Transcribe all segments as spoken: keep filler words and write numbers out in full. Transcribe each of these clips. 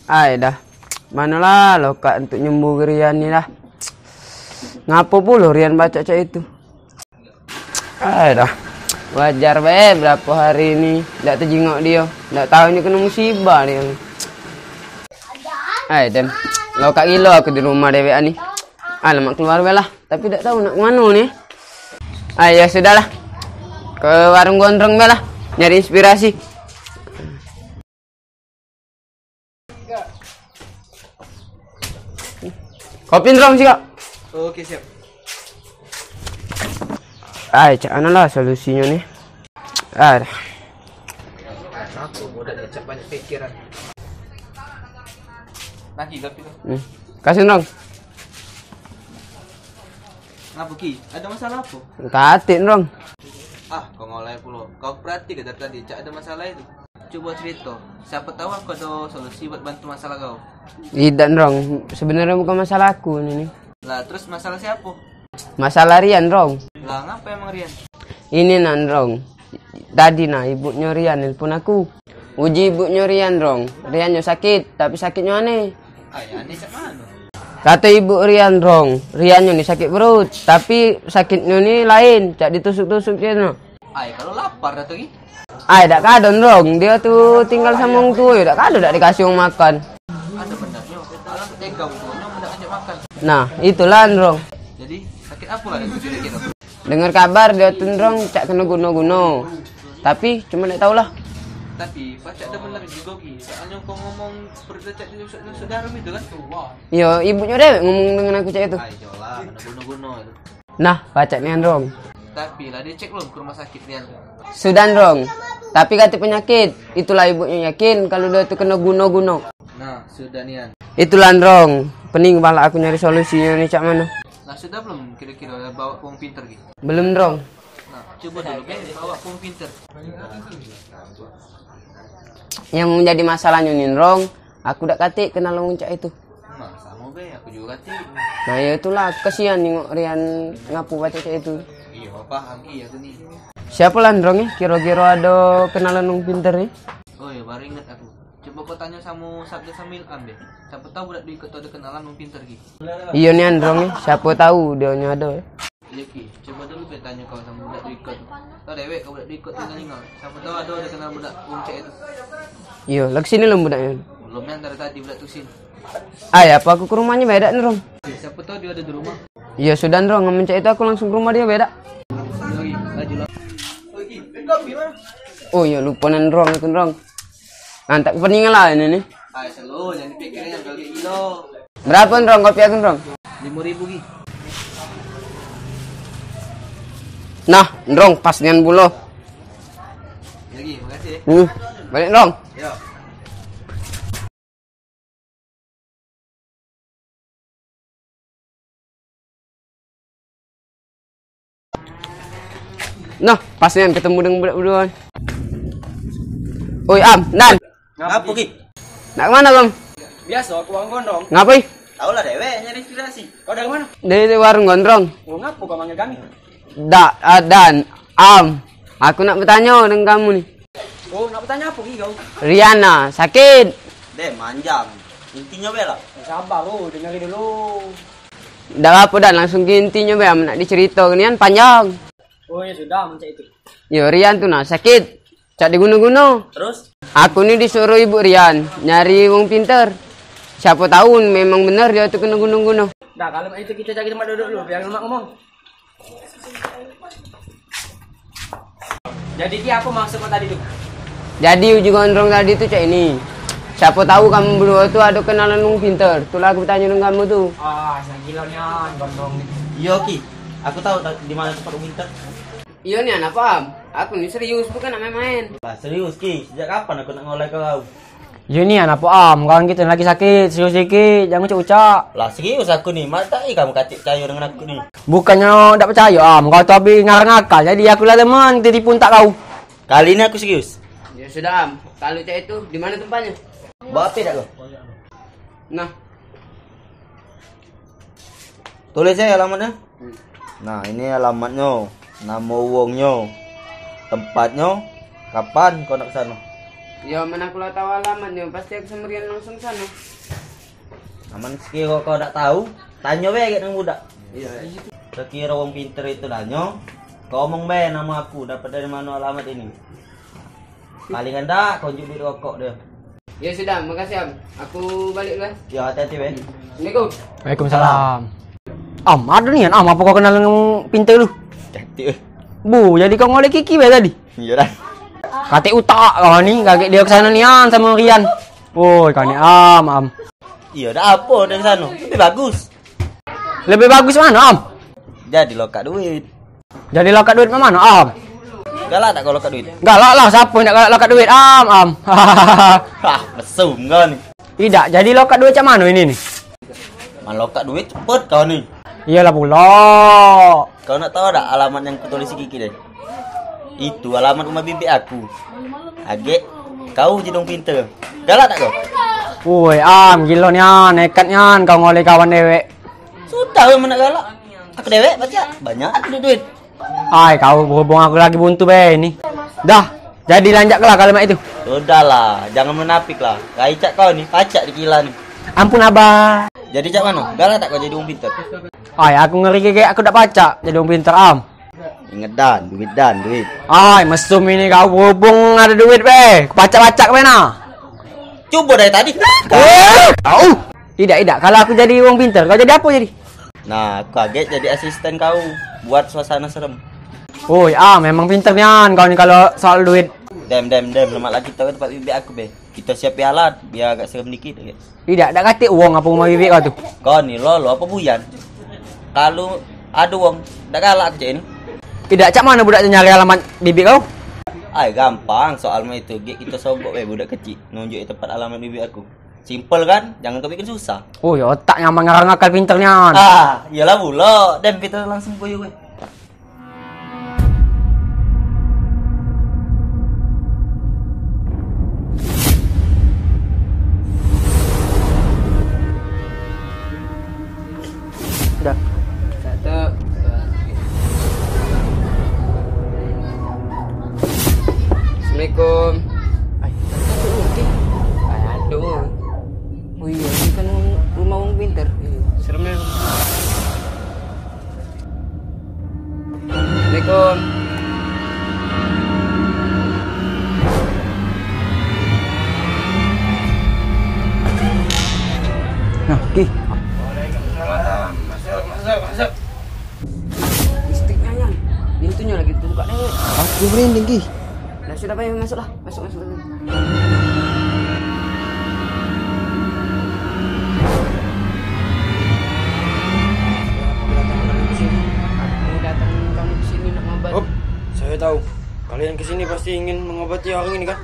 Ai dah. Manolah lokak untuk nyembuh Rian ni lah. Ngapo pulo Rian pacak cak itu? Ai dah. Wajar bae berapo hari ni dak tejingok dio. Dak tau ni keno musibah dio ni. Ai dem. Lokak gilo aku di rumah dewekan ni. Alamak, keluar bae lah. Tapi dak tau nak ke mano ni. Ai ya sudahlah. Ke warung gondrong bae lah. Nyari inspirasi. Kopi ndrong sikok. Oke, siap. Ai, cak mano lah solusinyo ni? Ah, dah. Aku udah cak banyak pikiran. Lagi kopi tu. Hmm. Kasih ndrong. Ngapo, Ki? Ado masalah apo? Katik ndrong. Ah, kau ngolai pulo. Kau perhatike dari tadi, cak ado masalah itu. Cubo cerito, siapo tau aku ado solusi buat bantu masalah kau. Idak ndrong, sebenarnyo bukan masalah aku ini ni. Lah, terus masalah siapo? Masalah Rian ndrong. Lah, ngapo emang Rian? Ini nah ndrong. Tadi nah ibuknyo Rian nelpon aku. Uji ibuknyo Rian ndrong. Riannyo sakit, tapi sakitnyo aneh. Ai, aneh cak mano? Kato ibuk Rian ndrong, Riannyo ni sakit perut, tapi sakitnyo ni lain, cak ditusuk-tusuk cak no. Ai, kalu lapar dah tu, Ki. Ai, dak kado ndrong, dio tu tinggal samo wong tuo, dak kado dak dikasih wong makan. Ado benarnyo, alang tega wong tuonyo men dak ngajak makan. Nah, itulah ndrong. Jadi, sakit apo lah dio tu kiro-kiro? Dengar kabar dio tu ndrong cak keno guno-guno. Tapi cuma dak tau lah. Tapi pacak ado bener jugo, Ki. Soalnyo kau ngomong perut cak ditusuk-tusuk jarum itu kan? Iyo, ibuknyo dewek ngomong dengan aku cak itu. Ai, jolah, keno guno-guno itu. Nah, pacak nian ndrong. Tapi lah dicek belum ke rumah sakit nian? Sudah ndrong. Tapi katik penyakit, itulah ibuknyo yakin kalu dio tu keno guno-guno. Nah, sudah nian. Itulah ndrong. Pening pala aku nyari solusinyo ni cak mano. Nah, sudah belum kiro-kiro bawa ke wong pinter, Ki? Belum ndrong. Nah, cubo dulu, Ki, bawa ke wong pinter. Yang menjadi masalahnyo ni ndrong, aku dak katik kenal wong cak itu. Nah, samo be, aku jugo katik. Nah, ya itulah, aku kasihan nengok Rian ngapo pacak cak itu. Iyo, paham, iyo tu ni. Siapo lah ndrong ni, kiro-kiro ado kenalan wong pinter ni? Oh iyo, baru inget aku. Cubo kau tanyo samo Sabda samo Ilham be. Siapo tau budak duo ikok tu ado kenalan wong pinter, Ki. Iyo nian ndrong ni, siapo tau dio nyo ado. Iyo, Ki, cubo dulu be tanyo kau samo budak duo ikok tu. Tau dewek kau budak duo ikok tu tinggal-tinggal. Siapo tau ado, ado kenal budak wong cak itu. Iyo, lagi sini lom budaknyo. Belum nian dari tadi budak tu sini. Ai, apo aku ke rumahnyo be dak ndrong? Siapo tau dio ado di rumah. Iyo sudah ndrong, men cak itu aku langsung ke rumah dio be dak. Lagi, laju lah. Oh iyo, lupo nian ndrong aku ndrong. Nah, tak kepeningan lah ini ni. Ai, selo, jangan dipikirin yang kali gilo. Berapo ndrong kopi aku ndrong? Limo ribu, Ki. Nah, ndrong pas nian pulo. Lagi, makasih. Hmm, balik ndrong. Yo. Nah, pas nian ketemu dengan budak beduo. Oi, Am, Dan. Ngapo, Ki? Nak kemano, Gom? Biaso, aku wong gondrong. Ngapo, ih? Tau lah dewek, nyari inspirasi. Kau dari mano? Dari warung gondrong. Oh, ngapo kau manggil kami? Dak, ah, Dan, Am. Aku nak betanyo dengan kamu ni. Oh, nak betanyo apo, Ki, kau? Riana, sakit. Deh, manjang. Intinyo be lah. Sabar, oh, dengari dulu. Dak apo, Dan, langsung ke intinyo be, amen nak dicerito nian panjang. Oh, ya sudah, men cak itu. Yo, Rian tu nah sakit. Cak diguno-guno. Terus? Aku ni disuruh ibu Rian nyari wong pinter. Siapo tau memang bener dio tu keno guno-guno. Dah, kalu mak itu kito cari tempat duduk dulu, biar mak ngomong. Jadi, Ki, apo maksud kau tadi tu? Jadi, uji gondrong tadi tu cak ini. Siapo tau kamu beduo tu ado kenalan wong pinter. Itulah aku betanyo dengan kamu tu. Ah, sangat gilo nian gondrong ni. Iyo, Ki. Aku tau ta-, di mano tempat wong pinter. Iyo nian, apo, Am? Aku ni serius, bukan nak maen-maen. Lah, serius, Ki. Sejak kapan aku nak ngolai kau? Iyo nian, apo, Am? Kawan kito ni lagi sakit, serius dikit, jangan ucak-ucak. Lah, serius aku ni. Matak i kamu katik pecayo dengan aku ni. Bukannyo dak pecayo, Am. Kau tu abis ngarang akal, jadi aku lah demen ditipu entak kau. Kali ni aku serius. Ya sudah, Am. Kalu cak itu, di mano tempatnyo? Bawa H P dak kau? Nah. Tulis e alamatnyo. Nah, ini alamatnyo, namo wongnyo, tempatnyo, kapan kau nak ke sano. Yo, men aku la tau alamatnyo, pasti aku samo Rian langsung sano. Amen sekiro kau dak tau, tanyo be agek nang budak. Iyo. Sekiro wong pinter itu danyo, kau omong be namo aku, dapat dari mano alamat ini. Paling dak, kau unjuk duit rokok dio. Ya sudah, makasih, Am. Aku balik dulu, eh. Ya, hati-hati be. Assalamualaikum. Waalaikumsalam. Am, ado nian, Am, apo kau kenal dengan pinter tu? Cantik, eh. Bu, jadi kau ngoleh Kiki be tadi? Iyo dah. Katek utak kau ni, kagek dio ke sano nian samo Rian. Woi, kau ni, Am, Am. Iyo dah, apo dari sano? Lebih bagus. Lebih bagus mano, Am? Jadi lokak duit. Jadi lokak duit mak mano, Am? Galak dak kau lokak duit? Galak lah, siapo yang dak galak lokak duit, Am, Am. Hah, mesum kau ni. Idak, jadi lokak duit cak mano ini ni? Man lokak duit cepet kau ni. Iyolah pulo. Kau nak tau dak alamat yang kutulis Kiki deh? Itu alamat rumah bibik aku. Agek, kau jadi wong pinter. Galak dak kau? Woi, Am, gilo nian, nekat nian kau ngoleh kawan dewek. Susah weh men nak galak. Aku dewek pacak, banyak aku duit. Ai, kau berhubung aku lagi buntu be ni. Dah, jadi lanjak ke lah kalimat itu. Sudahlah, jangan menapik lah. Rai cak kau ni, pacak dikila ni. Ampun, Abah. Jadi cak mano? Galak tak kau jadi wong pinter? Ai, aku ngeri gek aku dak pacak jadi wong pinter, Am. Inget dan, duit dan, duit. Ai, mesum ini kau, berhubung ado duit be. Pacak-pacak be nah. Cubo dari tadi. Eh, kau. Idak, idak. Kalau aku jadi wong pinter, kau jadi apo jadi? Nah, aku agek jadi asisten kau buat suasana serem. Oi, ah, memang pinter nian kau ni kalau soal duit. Dem, dem, dem, lemak lagi tau tempat bibik aku be. Kita siap alat biar agak serem dikit, agek. Idak, dak katek wong apo rumah bibik kau tu? Kau ni lolo apo buyan? Kalu ado wong, dak galak aku cak ini. Idak, cak mano budak tu nyari alamat bibik kau? Ai, gampang soal mah itu, gek kita sobok be budak kecik nunjuk tempat alamat bibik aku. Simple kan? Jangan kau bikin susah. Oh, ya otak nyaman ngarang akal pinter nian. Ah, iyalah pulo. Dem, kita langsung koyo gue. Dah. Satu, dua, tiga. Assalamualaikum. Ay, aduh. Oh iya, ini kan rumah wong pinter. Iya. Serem ya. Assalamualaikum. Nah, Ki. Waalaikumsalam. Masuk, masuk, masuk. Mistiknya, Yan. Pintunya lagi terbuka dewek. Aku merinding, Ki. Nah, sudah, Pak, masuklah. Masuk, masuk, masuk. Aku datang kamu ke sini. Aku datang kamu ke sini nak ngobat. Hop, saya tahu. Kalian ke sini pasti ingin mengobati orang ini, kan?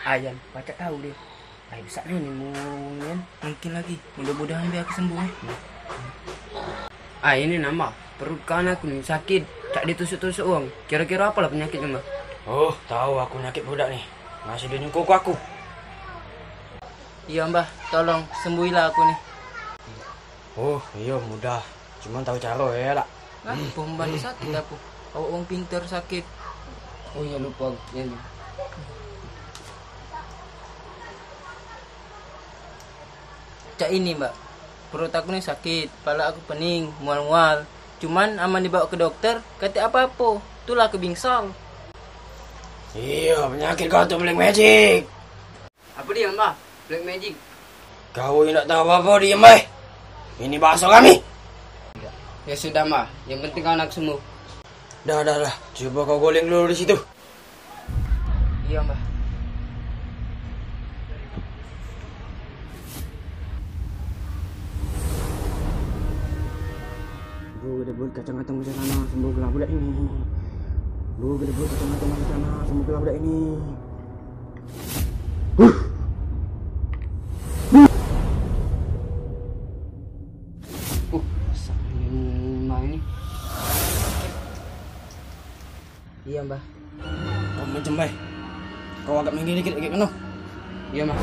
Ayan, pacak tahu dia. Ai, besak nian ilmu nian. Mungkin lagi. Mudah-mudahan be aku sembuh, eh. Ah, ini nah, Mbah. Perut kanan aku ni sakit. Cak ditusuk-tusuk wong. Kira-kira apalah penyakitnya, Mbah? Oh, tahu aku penyakit budak ni. Masih dia nyengkuk aku. Iya, Mbah. Tolong sembuhilah aku ni. Oh, iya, mudah. Cuman tahu caro ya, dak? Hah? Pembantu sakit aku. Awak wong pinter sakit. Oh iya, lupa aku. Ya, ya. Cak ini, Mbak. Perut aku ni sakit, pala aku pening, mual-mual. Cuman aman dibawa ke dokter, katek apa-apa. Itulah aku bingsal. Iya, penyakit kau tu black magic. Apa dia, Mbah? Black magic. Kau yang tak tahu apa-apa, diem bae. Ini bahasa kami. Ya sudah, Mbah. Yang penting kau nak sembuh. Dah, dah, dah. Coba kau guling dulu di situ. Iya, Mbah. Bu, gede buat kacang-kacang macam sana, sembuh gelah budak ini. Bu, gede buat kacang-kacang macam sana, sembuh gelah budak ini. Uh, masak ni, Mbah, ini. Iya, Mbah. Kau macam bae. Kau agak minggir dikit, agak kena. Iya, Mbah.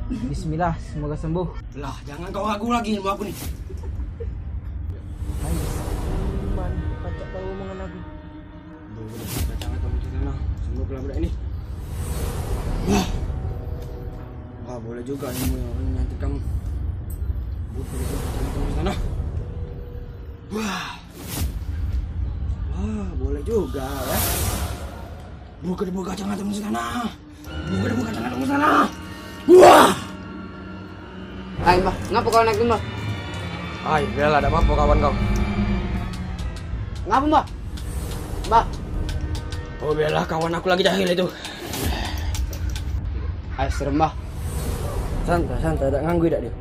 Bismillah, semoga sembuh. Lah, jangan kau ragu lagi ilmu aku ni. Hai, man, pacak tahu omongan aku. Duh, udah kacang atau macam sana. Semua pula budak ini. Wah. Wah, boleh juga ilmu yang nanti kamu. Buat kacang atau macam sana. Wah. Wah, boleh juga ya. Buka dibuka kacang atau macam sana. Buka dibuka kacang atau macam sana. Wah. Hai, Mbah. Ngapa kawan aku, Mbah? Hai, biarlah, dak apa-apa kawan kau. Ngapa, Mbah? Mbah. Oh, biarlah, kawan aku lagi jahil itu. Hai, serem, Mbah. Santai, santai, dak ganggu dak dia.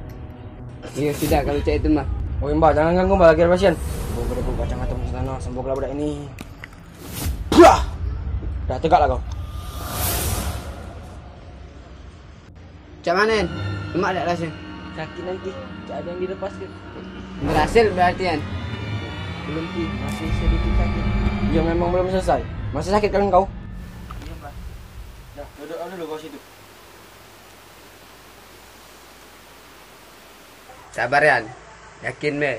Iya, sudah kalau cak itu, Mbah. Oh, Mbah, jangan ganggu, Mbah, lagi ada pasien. Buka dibuka kacang atau macam sana, sembuh lah budak ini. Buah! Dah tegak lah kau. Cak mano, Yan? Lemak dak raso? Sakit nanti, cak ada yang dilepas ke? Berhasil berarti, Yan? Belum, Ki, masih sedikit sakit. Iya, memang belum selesai. Masih sakit kan kau? Iya, Pak. Dah, duduk dulu kau situ. Sabar, Yan. Yakin be.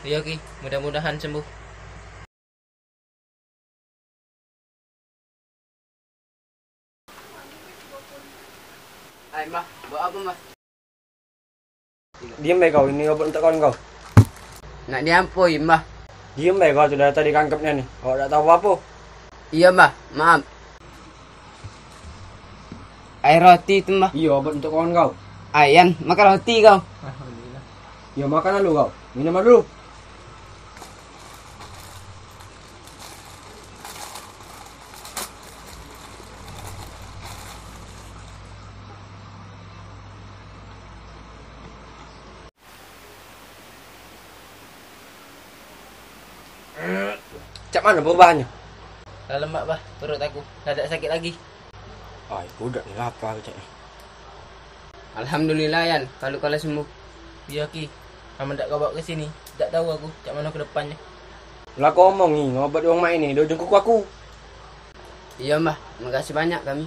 Iya, Ki, mudah-mudahan sembuh. Ai, Mbah, bawa apa, Mbah? Diem be kau, ini obat untuk kawan kau. Nak diampoi, Mbah. Diem be kau, tu dari tadi kangkepnya ni. Kau dak tahu apa? Iya, Mbah, maaf. Air roti tu, Mbah. Iya, obat untuk kawan kau. Ayan, makan roti kau. Alhamdulillah. Ya, makan dulu kau. Minum dulu. Cak mano perubahannyo? Lah lemak, Bah, perut aku. Lah dak sakit lagi. Ai, budak ni lapar caknyo. Alhamdulillah, Yan, kalu kau lah sembuh. Iyo, Ki. Amen dak kau bawa ke sini, dak tahu aku cak mano ke depannyo. Lah kau omongi, ngobat wong mak ini, di ujung kuku aku. Iyo, Mbah. Makasih banyak kami.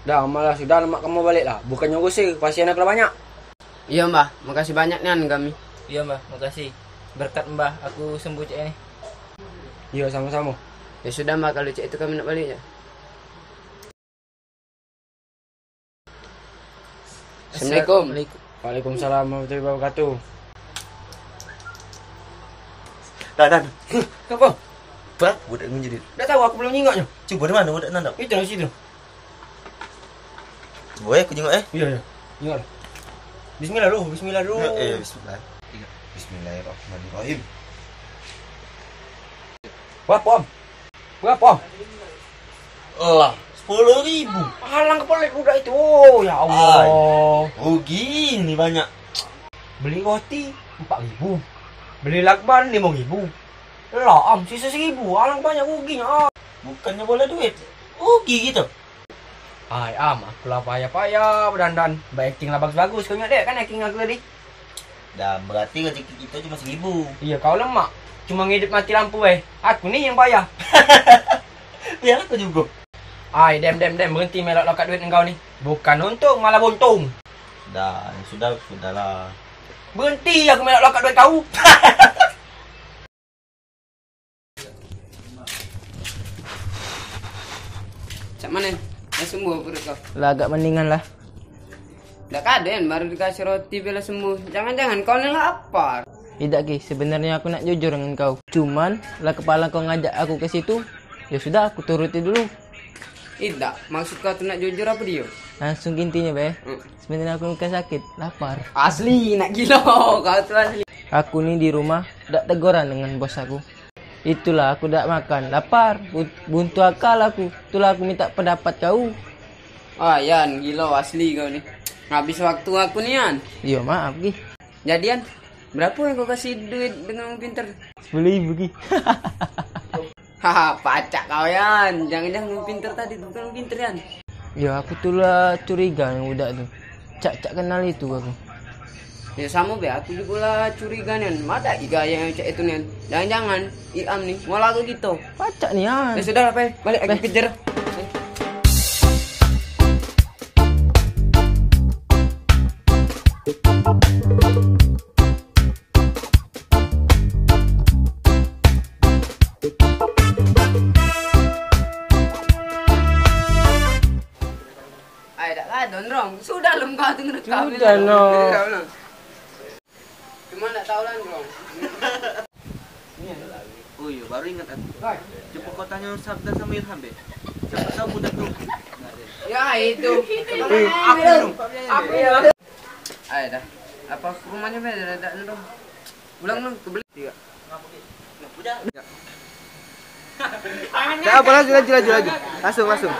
Dah, malah sudah lemak kamu balik lah. Bukannyo ngusir, pasien aku lah banyak. Iyo, Mbah. Makasih banyak nian kami. Iyo, Mbah. Makasih. Berkat Mbah, aku sembuh cak ini. Iyo, samo-samo. Ya sudah, Mbah, kalu cak itu kami nak balik ya. Assalamualaikum. Assalamualaikum. Waalaikumsalam warahmatullahi wabarakatuh. Dan, Dan. Huh, ngapo? Bah, budak ni jadi. Dak tahu, aku belum nyingoknyo. Cubo di mano budak nandap? Itu, di situ. Boleh aku jenguk, eh? Iya, iya. Jenguk. Bismillah dulu, bismillah dulu. Ya, eh, bismillah. Bismillahirrahmanirrahim. Wah, Pom. Berapo? Lah, sepuluh ribu. Alang kepelit budak itu. Oh, ya Allah. Ai, rugi ni banyak. Beli roti empat ribu. Beli lakban limo ribu. Lah, am, sisa seribu. Alang banyak ruginyo, am. Bukannyo boleh duit. Rugi gitu. Ai, am, aku lah payah-payah bedandan. Ba acting lah bagus-bagus. Kau ingat dek kan acting aku tadi? Dah, berarti rezeki kita cuma seribu. Iya, kau lemak. Cuma ngidip mati lampu, eh. Aku ni yang payah. Biar aku juga. Ai, dem, dem, dem. Berhenti melok lokat duit engkau ni. Bukan untung, malah buntung. Dah, sudah, sudahlah. Berhenti aku melok lokat duit kau. Cak mano? Dah sembuh perut kau? Lah, agak mendingan lah. Dak kaden, baru dikasih roti pela sembuh. Jangan-jangan kau ni lapar. Idak, Ki, sebenarnyo aku nak jujur dengan kau. Cuman, lah kepala kau ngajak aku ke situ, ya sudah, aku turuti dulu. Idak, maksud kau tu nak jujur apa dio? Langsung ke intinyo be. Hmm. Sebenarnyo aku bukan sakit, lapar. Asli, nak gilo, kau tu asli. Aku ni di rumah dak teguran dengan bos aku. Itulah aku dak makan, lapar, bu-, buntu akal aku. Itulah aku minta pendapat kau. Ah, Yan, gilo asli kau ni. Ngabis waktu aku ni, Yan. Iyo, maaf, Ki. Jadi, Yan, berapo yang kau kasih duit dengan wong pinter? Sepuluh ribu, Ki. Haha, pacak kau, Yan. Jangan-jangan wong pinter tadi tu bukan wong pinter, Yan. Yo, aku tu lah curiga dengan budak tu. Cak, cak kenal itu aku. Ya, samo be, aku jugo lah curiga nian. Madak iga yang cak itu nian. Jangan-jangan Iam ni ngolah ke kito. Pacak nian. Ya sudah lah, Pe. Balik aku kejar. Pe. Pe. Sudah no. Cuma ndak tahu lah, Bro. Oh iya, baru ingat aku. Coba kau tanya Sabda sama Ilham, be. Siapa tahu mudah tuh. Ya, itu. Aku dulu. Aku ya. Ayo dah. Apa ke rumahnya, be? Dak, dak, dak. Pulang lu, kebelet juga. Dak apa, laju, laju, laju, laju. Langsung, langsung.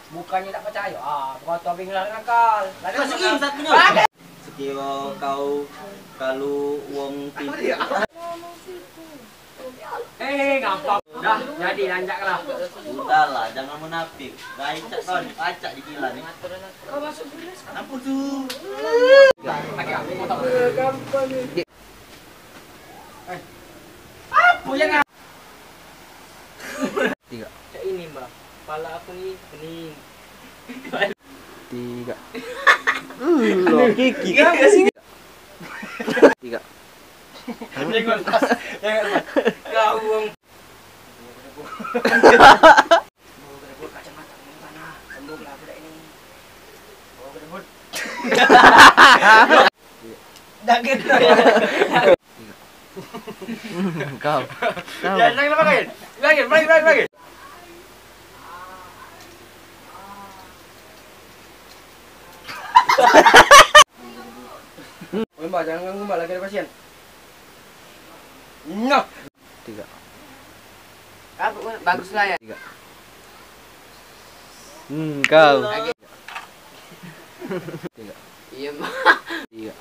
Bukannya tak percaya, ah, bukan tu abis ngelarang akal. Lalu Masih ingat punya. Sekira kau kalu wong tidur. Eh, gampang. Dah, jadi lanjak lah. Udahlah, jangan munafik. Rancak kau ni, pacak dikilan ni. Kau masuk dulu. Ampun tu. Lagi aku mau tahu. Eh. Apa yang Tiga. Cak ini, Mbah. Pala aku ni pening. Tiga. Lo kiki. Tiga. Tengok tas. Tengok tas. Kau wong. Bawa kedebut kacamata, mana? Sembuh lah budak ini. Bawa kedebut. Dah gitu. Kau. Kau. Ya, lagi, lagi, lagi. Lagi, lagi, lagi, lagi. Oi, Mbak, jangan ganggu, Mbak, lagi ada pasien. Nah. Tiga. Apa, bagus lah ya. Tiga. Hmm, kau. Lagi. Tiga. Iya, Mbak. Tiga.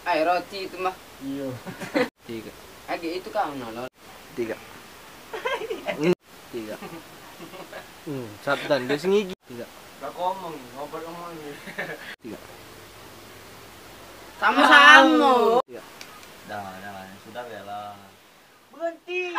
Ayo, roti itu, Mbak. Iya. Tiga. Lagi itu kau nolol. Tiga. Hmm, tiga. Hmm, Sabdan dia sengigi. Tiga. Lah ngomong, ngobrol ngomong ni. Tiga. Sama-sama. Tiga. Dah, dah, sudah ya lah. Berhenti.